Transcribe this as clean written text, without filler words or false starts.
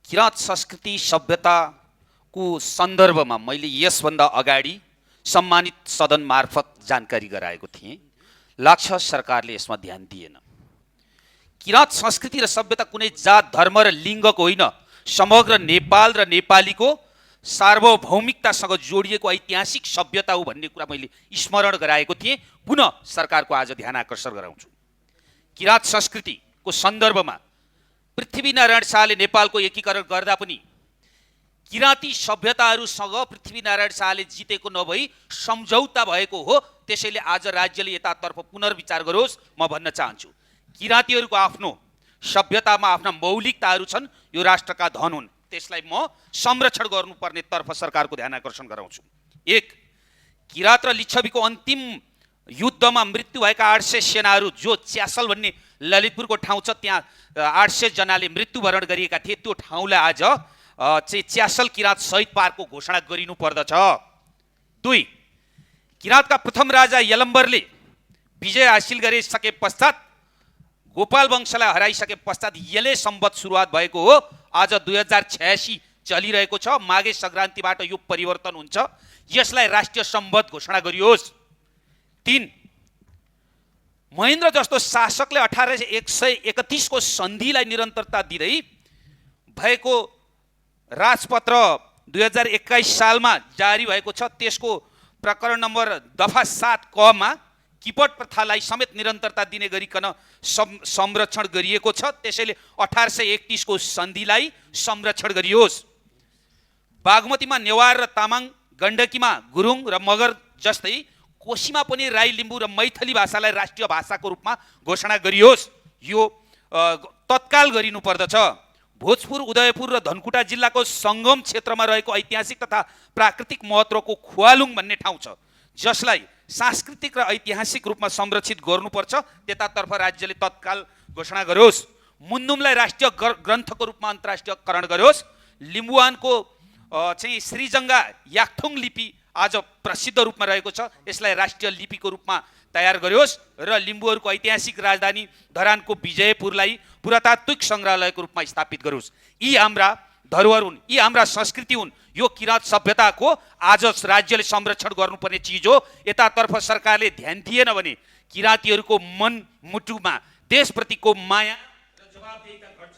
किराँत संस्कृति सभ्यताको सन्दर्भमा मैले यसभन्दा अगाडि सम्मानित सदन मार्फत जानकारी गराएको थिएँ। लाग्छ सरकारले यसमा ध्यान दिएन। किराँत संस्कृति र सभ्यता कुनै जात धर्म र लिङ्गको होइन, समग्र नेपाल र नेपालीको सार्वभौमिकतासँग जोडिएको ऐतिहासिक सभ्यता हो भन्ने कुरा मैले स्मरण गराएको थिएँ। पुनः सरकारको आज ध्यान आकर्षण गराउँछु। किराँत संस्कृतिको सन्दर्भमा पृथ्वीनारायण शाहले नेपालको एकीकरण गर्दा पनि किराँती सभ्यताहरूसँग पृथ्वीनारायण शाहले जितेको नभई सम्झौता भएको हो। त्यसैले आज राज्यले यतातर्फ पुनर्विचार गरोस् म भन्न चाहन्छु। किराँतीहरूको आफ्नो सभ्यतामा आफ्ना मौलिकताहरू छन्, यो राष्ट्रका धन हुन्, त्यसलाई म संरक्षण गर्नुपर्ने तर्फ सरकारको ध्यान आकर्षण गराउँछु। एक, किराँत र लिच्छवीको अन्तिम युद्धमा मृत्यु भएका 800 सेनाहरू जो च्यासल भन्ने ललितपुरको ठाउँ छ, त्यहाँ 800 जनाले मृत्युवरण गरिएका थिए। त्यो ठाउँलाई आज चाहिँ च्यासल किराँत शहीद पार्कको घोषणा गरिनु पर्दछ। 2, किराँतका प्रथम राजा यलम्बरले विजय हासिल गरिसके पश्चात गोपाल वंशलाई हराइसके पश्चात यले सम्वत सुरुवात भएको हो। आज 2086 चलिरहेको छ। माघे संक्रान्तिबाट यो परिवर्तन हुन्छ। यसलाई राष्ट्रिय सम्वत घोषणा गरियोस्। 3, महेन्द्र जस्तो शासकले 1831 को सन्धिलाई निरन्तरता दिँदै भएको राजपत्र 2021 सालमा जारी भएको छ। त्यसको प्रकरण नम्बर दफा 7 क मा किपट प्रथालाई समेत निरन्तरता दिने गरिकन संरक्षण गरिएको छ। त्यसैले 1831 को सन्धिलाई संरक्षण गरियोस्। बागमतीमा नेवार र तामाङ, गण्डकीमा गुरुङ र मगर जस्तै कोशीमा पनि राई, लिम्बू र मैथली भाषालाई राष्ट्रिय भाषाको रूपमा घोषणा गरियोस्। यो तत्काल गरिनु पर्दछ। भोजपुर, उदयपुर र धनकुटा जिल्लाको सङ्गम क्षेत्रमा रहेको ऐतिहासिक तथा प्राकृतिक महत्त्वको खुवालुङ भन्ने ठाउँ छ, जसलाई सांस्कृतिक र ऐतिहासिक रूपमा संरक्षित गर्नुपर्छ। त्यतातर्फ राज्यले तत्काल घोषणा गरोस्। मुन्नुमलाई राष्ट्रिय ग्रन्थको रूपमा अन्तर्राष्ट्रियकरण गरोस्। लिम्बुवानको चाहिँ श्रीजङ्गा याक्थुङ लिपि आज प्रसिद्ध रूपमा रहेको छ, यसलाई राष्ट्रिय लिपिको रूपमा तयार गरियोस् र लिम्बूहरूको ऐतिहासिक राजधानी धरानको विजयपुरलाई पुरातात्विक सङ्ग्रहालयको रूपमा स्थापित गरोस्। यी हाम्रा धरोहर हुन्, यी हाम्रा संस्कृति हुन्। यो किराँत सभ्यताको आज राज्यले संरक्षण गर्नुपर्ने चिज हो। यतातर्फ सरकारले ध्यान दिएन भने किराँतीहरूको मन मुटुमा देशप्रतिको माया र जवाबदेहिता घट्छ।